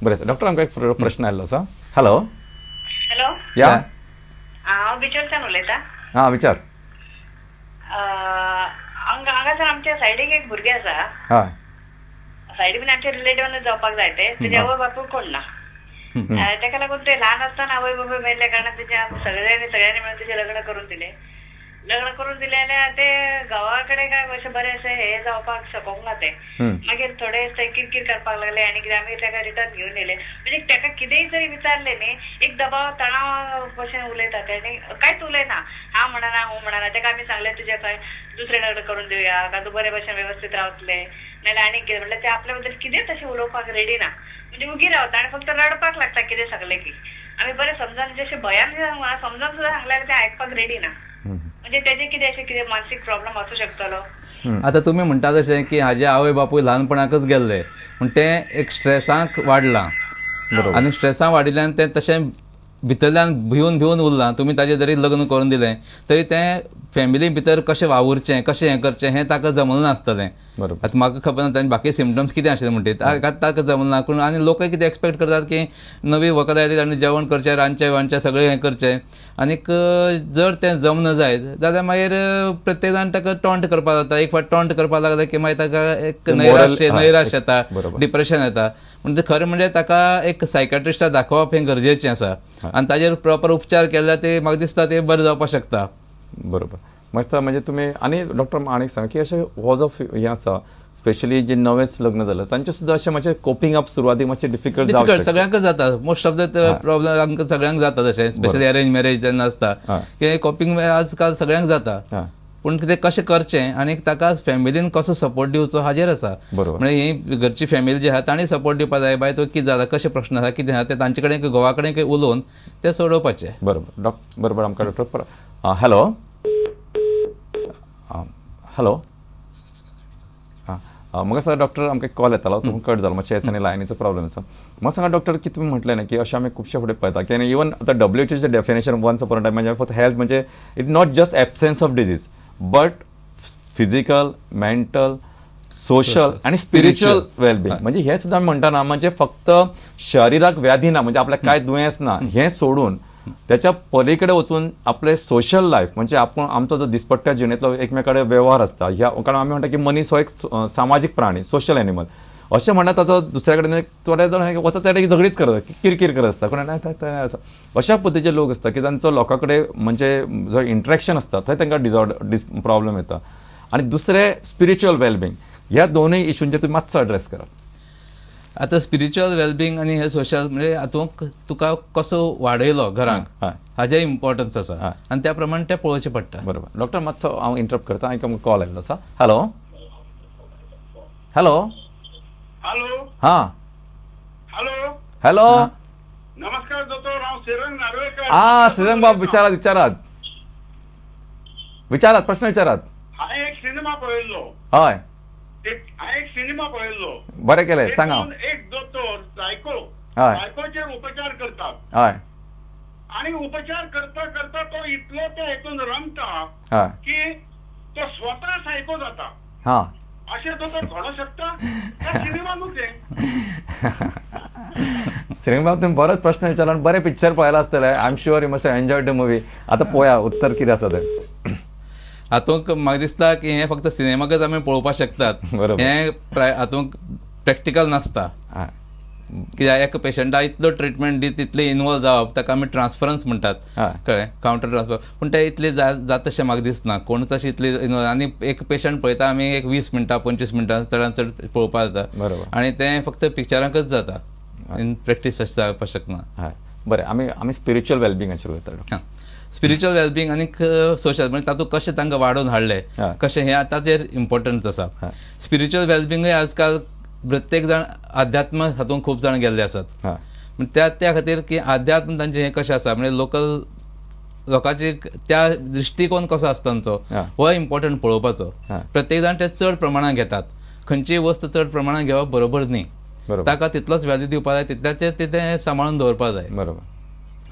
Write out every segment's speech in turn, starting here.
बरें डॉक्टर आमकां एक प्रश्न आयिल्लो आसा. हॅलो. हॅलो. या, हांव बिचोलच्यान उलयतां. हां विचार. हांगासर आमच्या सायडीक एक भुरगें आसा. हय, सायडीक म्हणजे आमच्या रिलेटिव्हान जावपाक जाय ते, तेजे आवय बापूय कोण ना, ताका लागून ते ल्हान आसतना आवय बापूय मेल्ल्या कारणान तेजे सगळ्यांनी सगळ्यांनी मेळून तेजें लग्न करून दिलें. लग्न करून दिलें जाल्यार ते गांवा कडेन काय अशें बरें अशें हें जावपाक शकूंक ना ते. मागीर थोडे थंय किरकीर करपाक लागले आनी कितें आमी ताका रिटर्न घेवन येयले. म्हणजे ताका कितेंय जरी विचारलें न्ही, एक दबाव तणाव भशेन उलयता ते आनी कांयच उलयना. हांव म्हणना हूं म्हणना. ताका आमी सांगलें तुजें खंय दुसरें लग्न करून दिवया काय तूं बरे भशेन वेवस्थीत रावतलें नाल्यार आनी कितें, म्हणल्यार ते आपल्या बद्दल कितेंच अशें उलोवपाक रेडी ना. म्हणजे उगी रावता आनी फक्त रडपाक लागता कितें सांगलें की. आमी बरें समजून जशें भंयान समजून सुद्दां सांगल्यार ते आयकपाक रेडी ना. म्हणजे तेजे कितें अशें कितें मानसीक प्रॉब्लम आसूं शकतलो. आतां तुमी म्हणटा तशें की हाजे आवय बापूय ल्हानपणाकच गेल्ले, पूण तें एक स्ट्रेसाक वाडलां आनी स्ट्रेसाक वाडिल्ल्यान तें तशें भितरल्यान भिवन भिवन उरलां. तुमी ताजें जरी लग्न करून दिलें तरी तें फॅमिली भितर कशें वावुरचें कशें हें करचें हें ताका जमलें नासतलें. बरोबर. आतां म्हाका खबर ना तांचे बाकी सिमटम्स कितें आशिल्ले म्हणटा ताका जमलें ना. पूण आनी लोकय कितें एक्सपेक्ट करतात की नवी वखद आयली ताणें जेवण करचें, रांदचें वांदचें सगळें हें करचें, आनीक जर तें जमना जायत जाल्यार मागीर प्रत्येक जाण ताका टॉन्ट करपाक जाता. एक फावट टॉन्ट करपाक लागले की मागीर ताका एक नैराश्य येता, डिप्रेशन येता. म्हणजे खरें म्हणजे ताका एक सायकाट्रिस्टाक दाखोवप हें गरजेचें आसा आनी ताजेर प्रॉपर उपचार केल्यार ते म्हाका दिसता ते बरें जावपाक शकता. बरोबर. मस्त. म्हणजे तुमी आनी डॉक्टर आनी सांग की अशें हो जो हें आसा स्पेशली जे नवेंच लग्न जालें तांचें सुद्दां अशें मातशें कोपिंग अप सुरवातीक मातशें डिफिकल्ट जावं शकता. सगळ्यांकच जाता, मोस्ट ऑफ the problem आमकां सगळ्यांक जाता तशें, स्पेशली अरेंज मॅरेज जेन्ना आसता की कोपिंग आजकाल सगळ्यांक जाता. पूण तें कशें करचें आनी ताका फॅमिलीन कसो सपोर्ट दिवचो हाजेर आसा. म्हणजे ही घरची फॅमिली जी आसा तांणी सपोर्ट दिवपाक जाय, बाय तूं कितें जाला, कशें प्रश्न आसा, कितें आसा तें तांचे कडेन घोवा कडेन उलोवन तें सोडोवपाचें. बरोबर. बरोबर. आमकां डॉक्टर. हॅलो. हॅलो. हां, म्हाका सांगा डॉक्टर, आमकां कॉल येतालो तो कट जालो, मातशें एस लायनीचो प्रॉब्लम आसा. म्हाका सांगा डॉक्टर की तुमी म्हटलें न्ही की अशें आमी खुबशे फुडें पळयता की इवन आतां डब्ल्यूएचओचें डेफिनेशन वन्स अपॉन टायम म्हणजे फक्त हेल्थ म्हणजे it not just absence of disease but physical, mental, social आनी स्पिरिच्युअल वेलबिंग. म्हणजे हें सुद्दां आमी म्हणटा ना, म्हणजे फक्त शरिराक व्याधी ना, म्हणजे आपल्याक कांय दुयेंस ना हें सोडून त्याच्या पलीकडे वचून आपले सोशल लायफ म्हणजे आपण आमचो जो दिसपट्ट्या जिणेंतलो एकमेका कडेन व्यवहार आसता ह्या, कारण आमी म्हणटा की मनीस हो एक सामाजीक प्राणी, सोशल एनिमल अशें म्हणटा. ताचो दुसऱ्या कडेन थोडे जाण वचत त्या झगडीच करत, किरकीर करत आसता, कोण आसा अशा पद्दतीचे लोक आसता की तांचो लोकां कडेन म्हणजे जो इंट्रॅक्शन आसता थंय तांकां डिसऑर्डर प्रॉब्लम येता. आनी दुसरें स्पिरिच्युअल वेलबिंग, ह्या दोनूय इशूंचेर तुमी मातसो एड्रेस करात. आतां स्पिरिच्युअल वेलबिंग आनी हे सोशल म्हणजे हातूंत तुका कसो वाडयलो घरांक हाजें इम्पॉर्टन्स आसा आनी त्या प्रमाणे तें पळोवचें पडटा. बरोबर. डॉक्टर मातसो हांव इंटरप्ट करता, आनी कॉल आयिल्लो आसा. हॅलो. हॅलो. हॅलो. हां. हॅलो. हॅलो. नमस्कार दोतोर, हांव श्रीरंग नार्वेकर. हां श्रीरंग बाब, विचारात विचारात विचारात, प्रश्न विचारात. हांवें एक सिनेमा पळयल्लो. हय, हांवें एक सिनेमा पळयल्लो. बरें केलें, सांगा. एक दोतोर सायको, सायकोचेर उपचार करता. हय. आनी उपचार करता करता तो इतलो तो हेतून रमता की तो स्वता सायको जाता. हां, अशें दोतोर घडोवंक शकता? सिनेमा न्हू तें. श्रीरंग बाब, तुमी बरोच प्रश्न विचारला आनी बरें पिक्चर पळयलां आसतलें. I am sure you must enjoy the movie. आतां पळोवया उत्तर कितें आसा तें. हातूंत म्हाका दिसता की हें फक्त सिनेमाकच आमी पळोवपाक शकतात, हें हातूंत प्रॅक्टिकल नासता. कित्याक एका पेशंटाक इतलो ट्रिटमेंट दी तितलें इनवॉल्व जावप ताका आमी ट्रान्सफरन्स म्हणटात, कळ्ळें, कावंटर ट्रान्सफर. पूण तें इतलें जाता अशें म्हाका दिसना, कोणूच अशें इतलें इनवॉल्व. आनी एक पेशंट पळयता आमी एक 20 मिनटां 25 मिनटां चडान चड पळोवपाक जाता आनी तें फक्त पिक्चरांकच जाता, इन प्रॅक्टीस अशें जावपाक शकना. बरें, आमी आमी स्पिरिच्युअल वेलबिंगाचेर वयता. स्पिरिच्युअल वेलबिंग आनी सोशल म्हणजे तातूंत कशें तांकां वाडोवन हाडलें कशें हें ताचेर इम्पॉर्टन्स आसा. स्पिरिच्युअल वेलबिंगूय आजकाल प्रत्येक जाण अध्यात्म हातूंत खूब जाण गेल्ले आसात, त्या त्या खातीर की अध्यात्म तांचें हें कशें आसा म्हणजे लोकल लोकांचे त्या दृश्टिकोन कसो आसता तांचो हो इम्पॉर्टंट पळोवपाचो. प्रत्येक जाण ते चड प्रमाणान घेतात, खंयचीय वस्त चड प्रमाणान घेवप बरोबर न्ही, ताका तितलोच व्हॅल्यू दिवपाक जाय, तितल्याचेर तितें सांबाळून दवरपाक जाय. बरोबर.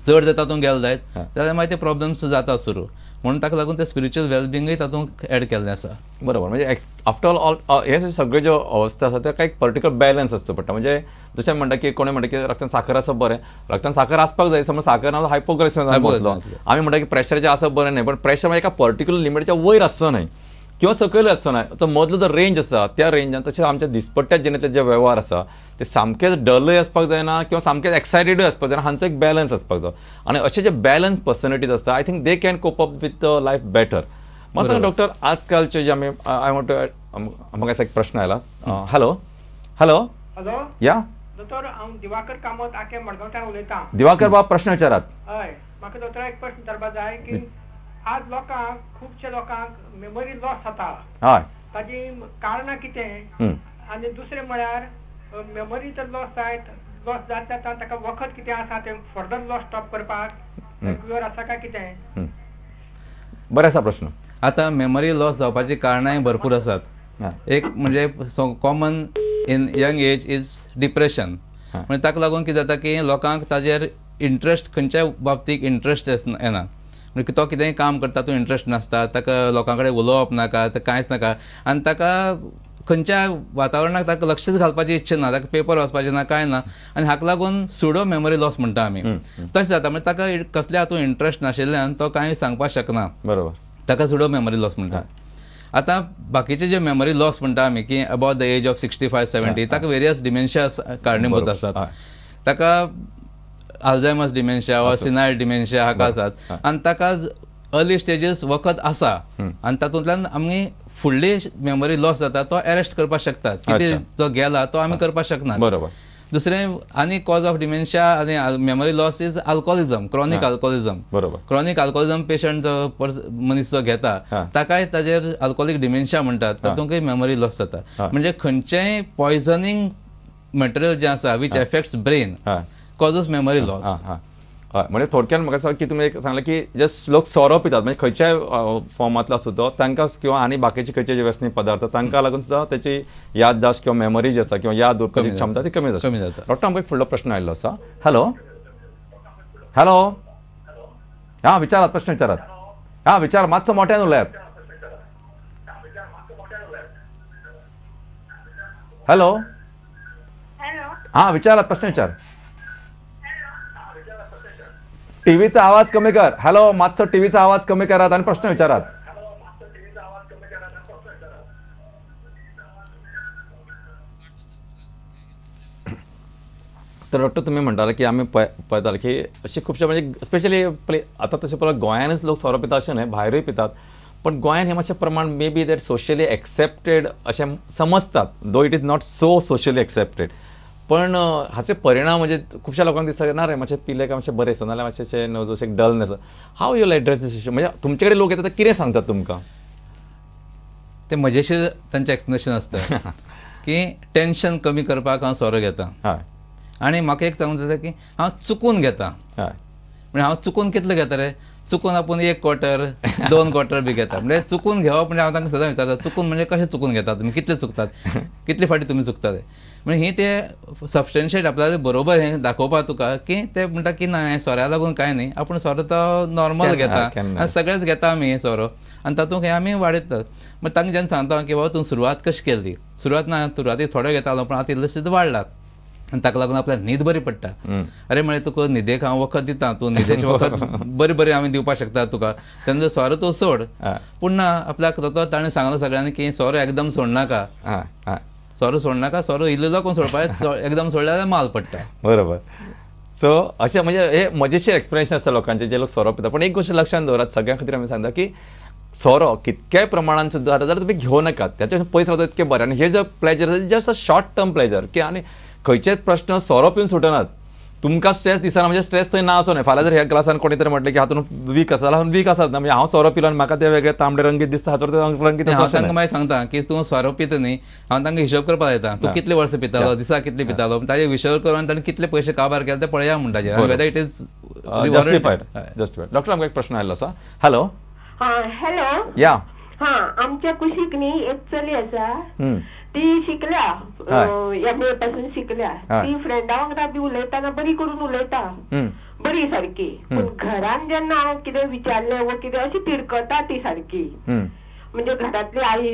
चड जर तातूंत गेले जायत जाल्यार मागीर ते प्रॉब्लम्स जाता सुरू. म्हणून ताका लागून ते स्पिरिच्युअल वेलबिंगूय तातूंत एड केल्लें आसा. बरोबर, म्हणजे आफ्टर ऑल हे सगळे ज्यो अवस्था आसा ताका एक पर्टिक्युलर बॅलन्स आसचो पडटा. म्हणजे जशें म्हणटा की कोणी म्हणटा की रक्तान साखर आसप बरें, रक्तान साखर आसपाक जाय, समज साखर ना हायपोग्लायसेमिया जातलो. आमी म्हणटा की प्रेशराचें आसप बरें न्हय, पण प्रेशर एका पर्टिक्युलर लिमिटच्या वयर आसचो न्हय किंवा सकयल आसचो न्हय, तो मदलो जो रेंज आसा त्या रेंजान तशें आमच्या दिसपट्ट्या जिणेंतले जे वेव्हार आसा ते सामकेच डलय आसपाक जायना किंवा सामकेच एक्सायटेडूय आसपाक जायना, हांचो एक बॅलन्स आसपाक जाय. आनी अशे जे बॅलन्स पर्सनॅलिटीज आसता I think they can cope up with life better. म्हाका सांग डॉक्टर, आजकालचे जे आमी I want to म्हाका एक प्रश्न आयला. हॅलो हॅलो हॅलो या दोतोर, हांव दिवाकर कामत आके मडगांवच्यान उलयतां. दिवाकर बाब प्रश्न विचारात. हय, म्हाका दोतोरा एक प्रश्न विचारपाक जाय की आज लोकांक खुबशे लोकांक मेमरी लॉस जाता, हय, ताजी कारणां कितें? आनी दुसरें म्हळ्यार मेमरी जर लॉस जायत लॉस जात जाता ताका वखद कितें आसा तें फर्दर लॉस स्टॉप करपाक क्युअर आसा काय कितें? बरें आसा प्रश्न. आतां मेमरी लॉस जावपाची कारणांय भरपूर आसात. एक म्हणजे common in young age is depression. म्हणजे ताका लागून कितें जाता की लोकांक ताजेर इंट्रस्ट खंयच्याय बाबतीक इंट्रस्ट येना, म्हणजे तो कितेंय काम करता तो इंट्रस्ट नासता, ताका लोकां कडेन उलोवप नाका, कांयच नाका, आनी ताका खंयच्या वातावरणाक ताका लक्षच घालपाची इच्छा ना, ताका पेपर वाचपाचें ना, कांय ना. आनी हाका लागून सुडो मेमरी लॉस म्हणटा आमी, तशें जाता. म्हणजे ताका कसल्या हातूंत इंट्रस्ट नाशिल्ल्यान तो कांय सांगपाक शकना, बरोबर, ताका सुडो मेमरी लॉस म्हणटा. आतां बाकीचे जे मेमरी लॉस म्हणटा आमी की about the age of 65-70 ताका वेरियस डिमेन्शिया कारणीभूत आसात. ताका अल्झायमर्स डिमेन्शिया वा सिनायल डिमेन्शिया हाका आसात, आनी ताका अर्ली स्टेजीस वखद आसा आनी तातूंतल्यान आमी फुडली मेमरी लॉस जाता तो अरेस्ट करपाक शकतात, कितें जो गेला तो आमी करपाक शकना. बरोबर. दुसरें आनी कॉज ऑफ डिमेन्शिया आनी memory loss is alcoholism, chronic alcoholism. बरोबर. क्रॉनीक अल्कोहोलिझम पेशंट जो मनीस जो घेता ताकाय ताजेर अल्कोहोलीक डिमेन्शिया म्हणटात, तातूंतय मेमरी लॉस जाता. म्हणजे खंयचेंय पॉयझनींग मटेरियल जें आसा which affects brain causes memory loss. हय, म्हणजे थोडक्यात म्हाका सांग की तुमी एक सांगलें की जे लोक सोरो पितात म्हणजे खंयच्याय फॉर्मांतलो आसूं तो तांकां किंवा आनी बाकीचे खंयचे जे व्यसनी पदार्थ तांकां लागून सुद्दां तेची याददाश्त किंवा मेमरी जी आसा किंवा याद दवरपाची क्षमता ती कमी जाता. डॉक्टर, आमकां एक फुडलो प्रश्न आयिल्लो आसा. हॅलो हॅलो, हां विचारात, प्रश्न विचारात. हां विचार, मातसो मोठ्यान उलयात. हॅलो हां विचारात, प्रश्न विचार. टीव्हीचा आवाज कमी कर. हॅलो, मातसो टीव्हीचा आवाज कमी करात आणि प्रश्न विचारात. तर डॉक्टर, तुम्ही म्हणटाले की आमी पळयताले की अशी खुबशे म्हणजे स्पेशली आतां तशें पळय गोंयानच लोक सोरो पिता अशें न्हय, भायरूय पितात, पण गोंयान हें मातशें प्रमाण may be that socially accepted अशें समजतात, though it is not so socially accepted. पण हाचे परिणाम म्हणजे खुबश्या लोकांक दिसता ना रे मातशें पिले काय मातशें बरें दिसता, नाजाल्यार मातशें नजो dullness. How you will address this issue? म्हणजे तुमचे कडेन लोक येतात ते कितें सांगतात तुमकां? ते मजेशीर तांचें एक्सप्लेनेशन आसता की टेन्शन कमी करपाक हांव सोरो घेता, आनी म्हाका एक सांगूंक जाता की हांव चुकून घेता. म्हणजे हांव चुकून कितले घेता रे? चुकून आपूण 1 क्वॉर्टर 2 क्वॉर्टर बी घेता. म्हणजे चुकून घेवप म्हणजे हांव तांकां सदां विचारता, चुकून म्हणजे कशें चुकून घेता तुमी, कितले चुकतात, कितले फावटी तुमी चुकतात? म्हणजे ही ते सबस्टेन्शिएट आपल्याला बरोबर हें दाखोवपाक तुका की ते म्हणटा की ना हें सोऱ्या लागून कांय न्ही, आपूण सोरो तो नॉर्मल घेता आनी सगळेच घेता आमी हें सोरो आनी तातूंत हें आमी वाडयतात. मागीर तांकां जेन्ना सांगता की बाबा तूं सुरवात कशी केली, सुरवात ना सुरवातीक थोडो घेतालो पण आतां इल्लो सुद्दां वाडला आनी ताका लागून आपल्याक न्हीद बरी पडटा. अरे म्हळें तुका न्हिदेक हांव वखद दिता, तूं न्हिदेचें वखद बरें बरें आमी दिवपाक शकता तुका, तेन्ना सोरो तूं सोड. पूण ना आपल्याक तो ताणें सांगलां सगळ्यांनी की सोरो एकदम सोडनाका, सोरो सोडनाका, सोरो इल्लो इल्लो कोण सोडपाक, एकदम सोडल्यार जाल्यार माल पडटा. बरोबर. सो अशें म्हणजे हे मजेशीर एक्सप्लेनेशन आसता लोकांचे जे लोक सोरो पिता. पण एक गोश्ट लक्षांत दवरात, सगळ्यां खातीर आमी सांगता की सोरो कितक्याय प्रमाणान सुद्दां जाल्यार तुमी घेवं नाकात, त्याच्या पयस रावता तितकें बरें. आनी हे जे प्लेजर आसा just a short term pleasure की आनी खंयचेच प्रश्न सोरो पिवन सुटनात. तुमकां स्ट्रेस दिसना म्हणजे स्ट्रेस थंय ना असो न्हय. फाल्यां जर ह्या ग्लासान कोणी तरी म्हटलें की हातून वीक आसा जाल्यार वीक आसाच ना, म्हणजे हांव सोरो पिलो आनी म्हाका ते वेगळे तांबडे रंगीत दिसता, हाचो रंगीत. हांव तांकां मागीर सांगता की तूं सोरो पिता न्ही, हांव तांकां हिशोब करपाक लायता, तूं कितले वर्सां पितालो, दिसाक कितले पितालो, ताजे हिशोब करून ताणें कितले पयशे काबार केले ते पळया म्हणटा, whether it is justified. Justified. Doctor, आमकां एक प्रश्न आयिल्लो आसा. हॅलो. हां हॅलो. या हां, आमच्या कुशीक न्ही एक चली आसा, ती शिकल्या, एम ए पासून शिकल्या, ती फ्रेंडा वांगडा बी उलयतना बरी करून उलयता, बरी सारकी, पूण घरान जेन्ना हांव कितें विचारलें वो कितें अशी तिडकता ती सारकी. म्हणजे घरांतली आई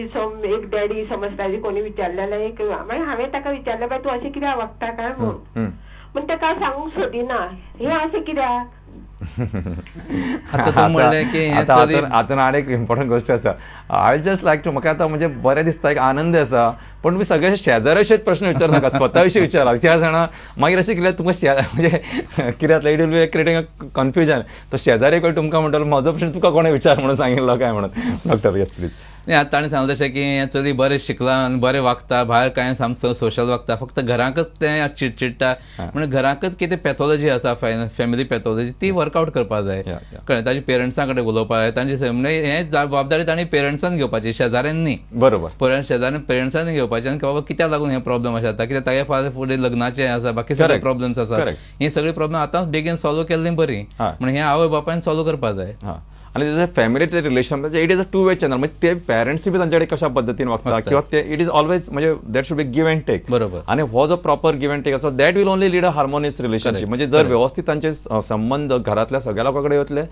एक डॅडी समज ताजी कोणी विचारलें जाल्यार एक मागीर हांवें ताका विचारलें बाय तूं अशें कित्याक वागता काय म्हूण, पूण ताका सांगूंक सोदिना हें अशें कित्याक. आतां आनी एक इम्पॉर्टंट गोश्ट आसा, I just like to म्हाका आतां म्हणजे बरें दिसता, एक आनंद आसा, पण तुमी सगळे शेजाऱ्या विशींच प्रश्न विचार नाका, स्वता विशीं विचारा. कित्याक जाणा मागीर अशें कितें तुमकां म्हणजे कितें जातलें, it will be creating a confusion. तो शेजारी कडेन तुमकां म्हणटलो म्हजो प्रश्न तुका कोणें विचार म्हणून सांगिल्लो काय म्हणून. Doctor yes please. न्ही आतां ताणें सांगलें तशें की हें चली बरें शिकलां आनी बरें वागता, भायर कांय सामको सोशल वागता, फक्त घराकच तें चिडचिडटा. म्हणजे घराकच कितें पॅथॉलॉजी आसा, फॅमिली पॅथॉलॉजी, ती वर्कआवट करपाक जाय. कळ्ळें, ताजे पेरंट्सां कडेन उलोवपाक जाय, तांची म्हणजे हें जबाबदारी तांणी पेरंट्सान घेवपाची, शेजाऱ्यांनी न्ही. बरोबर, शेजाऱ्यान पेरंट्सांनी घेवपाची. आनी बाबा कित्याक लागून हे प्रॉब्लम अशें जाता, कित्याक तागे फाल्यां फुडें लग्नाचें आसा, बाकी सगळे प्रॉब्लम्स आसात, ही सगळी प्रॉब्लम आतां बेगीन सॉल्व केल्ली बरी. म्हणून हें आवय बापायन सॉल्व करपाक जाय. आनी तेजें फॅमिली रिलेशन म्हणजे it is a two way channel, म्हणजे ते पेरंट्स बी तांचे कडेन कशा पद्दतीन वागता किंवा ते it is always म्हणजे that should be give and take. बरोबर. आनी हो जो प्रॉपर गिव एंड टेक आसा that will only lead a harmonious relationship. म्हणजे जर व्यवस्थीत तांचे संबंद घरांतल्या सगळ्या लोकां कडेन वतले,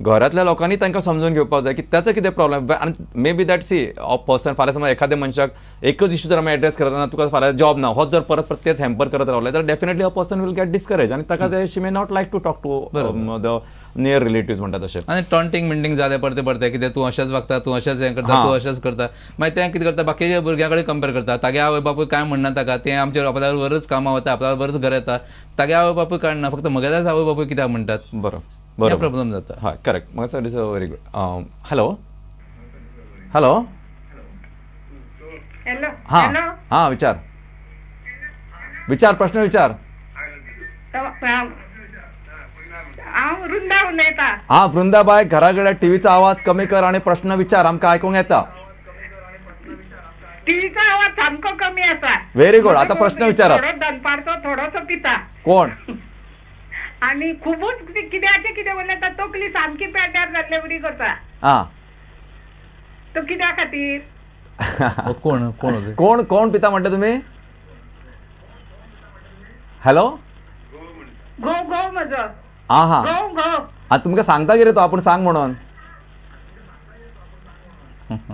घरांतल्या लोकांनी तांकां समजून घेवपाक जाय की ताचो कितें प्रॉब्लम. आनी maybe that see a person फाल्यां समज एखाद्या मनशाक एकच इश्यू जर आमी एड्रेस करतना तुका फाल्यां जॉब ना, होच जर परत परत तेच हॅम्पर करत रावले तर definitely a person will get discourage आनी ताका ते she may not like to talk to the near relatives म्हणटा तशें. आनी टॉन्टिंग मिंटींग जालें परतें परतें, कितें तूं अशेंच वागता, तूं अशेंच हें करता, तूं अशेंच करता, मागीर तें कितें करता बाकीच्या भुरग्यां कडेन कंपेर करता. तागे आवय बापूय कांय म्हणना ताका, तें आमचेर आपल्या बरोबरच कामां वता, आपल्या बरोबरच घरा येता, तागे आवय बापूय काडना, फक्त म्हगेल्याच आवय बापूय कित्याक म्हणटात. बरोबर, प्रॉब्लम जाता. हय करेक्ट. म्हाका is a very good. Hello hello hello. हां हां, विचार विचार प्रश्न विचार. हांव वृंदा उलयता. हां वृंदाबाय, घरा कडेन टीव्हीचो आवाज कमी कर आनी प्रश्न विचार, आमकां आयकूंक येता. टीव्हीचो आवाज सामको कमी आसा. Very good. आतां प्रश्न विचारात. थोडो दनपारचो थोडोसो पिता कोण आनी खुबूच कित्याचें कितें उलयता, तकली सामकी पेड्ड्यार जाल्ले वरी करता. आं तो कित्या खातीर? कोण कोण कोण कोण पिता म्हणटा तुमी? हॅलो, घोव घोव म्हजो. आं हां, घोव. तुमकां सांगता कितें तो आपूण सांग म्हणून.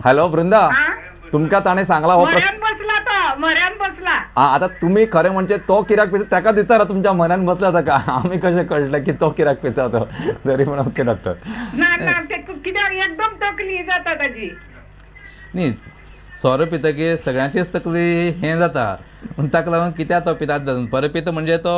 हॅलो वृंदा, तुमकां ताणें सांगला हो म्हऱ्यान बसला, तो म्हऱ्यान बसला. आं आतां तुमी खरें म्हणजे तो कित्याक पिता ताका विचारा, तुमच्या म्हऱ्यान बसला ताका, आमी कशें कळटलें की तो कित्याक पिता तो. तरी पण ओके डॉक्टर. ना ना, ते कित्याक एकदम तकली जाता ताजी. न्ही, सोरो पितकीर सगळ्यांचीच तकली हें जाता, पूण ताका लागून कित्याक तो पिता, दनपारां पिता म्हणजे तो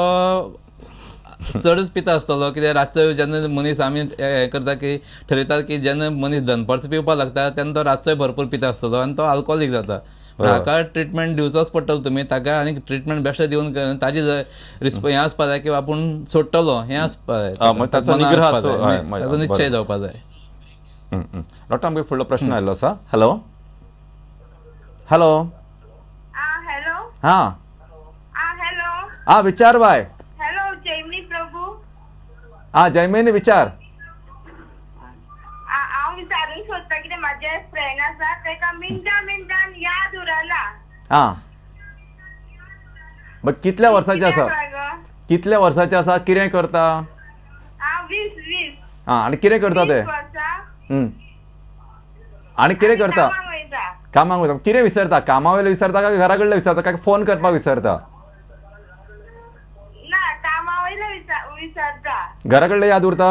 चडच पिता आसतलो. कित्याक रातचो जेन्ना मनीस आमी हें करता की ठरयतात की जेन्ना मनीस दनपारचो पिवपाक लागता तेन्ना तो रातचोय भरपूर पिता आसतलो आनी तो आल्कोहोलीक जाता. हाका ट्रिटमेंट दिवचोच पडटलो तुमी ताका, आनी ट्रिटमेंट बेश्टें दिवन ताजी हें आसपा जाय की आपूण सोडटलो, हें आसपा जाय, ताचो निश्चय जावपा जाय. डॉक्टर आमकां फुडलो प्रश्न आयिल्लो आसा. Hello hello hello. हां हॅलो. हां विचार बाय. हॅलो जैमिनी प्रभू. हां जैमिनी विचार. हांव विचारूंक सोदता कितें म्हाजें फ्रेंड आसा ताका मिनटां मिनटान याद उरना. हां बट कितल्या वर्साचें आसा? कितल्या वर्साचें आसा? कितें करता? हां 20 20. हां आनी कितें करता तें? आनी कितें करता? कामाक वयता. कितें विसरता? कामा वयलें विसरता काय घरा कडलें विसरता काय फोन करपाक विसरता? घरा कडले याद उरता?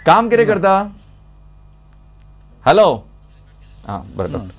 काम कितें करता? हॅलो. हां बरें डॉक्टर.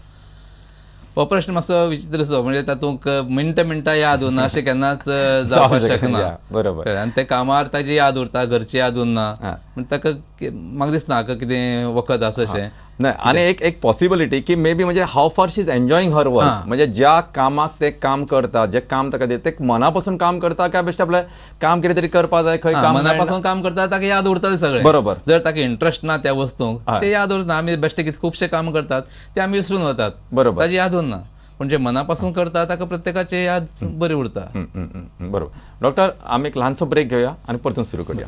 हो प्रश्न मातसो विचित्र आसो, म्हणजे तातूंत मिनटां मिनटां याद उरना अशें केन्नाच जावपाक शकना. बरोबर. आनी ते कामार ताजी याद उरता, घरची याद उरना, म्हण ताका म्हाका दिसना हाका कितें वखद आसा अशें. नाही. आणि एक एक पॉसिबिलिटी की मे बी म्हणजे how far she is enjoying her work, म्हणजे ज्या कामाक ते काम करता, जे काम ताका दिता ते मनापासून काम करता काय बेश्टे आपलें काम कितें तरी करपा जाय, खंय काम मनापासून काम करता ताका याद उरता सगळें. बरोबर. जर ताका इंट्रस्ट ना त्या वस्तूंक ते याद उरना. आमी बेश्टे कितें खुबशे काम करतात ते आमी विसरून वतात. बरोबर. ताजी याद उरना, पूण जे मनापासून करता ताका प्रत्येकाचे याद बरी उरता. बरोबर. डॉक्टर आमी एक ल्हानसो ब्रेक घेवया आनी परतून सुरू करूया.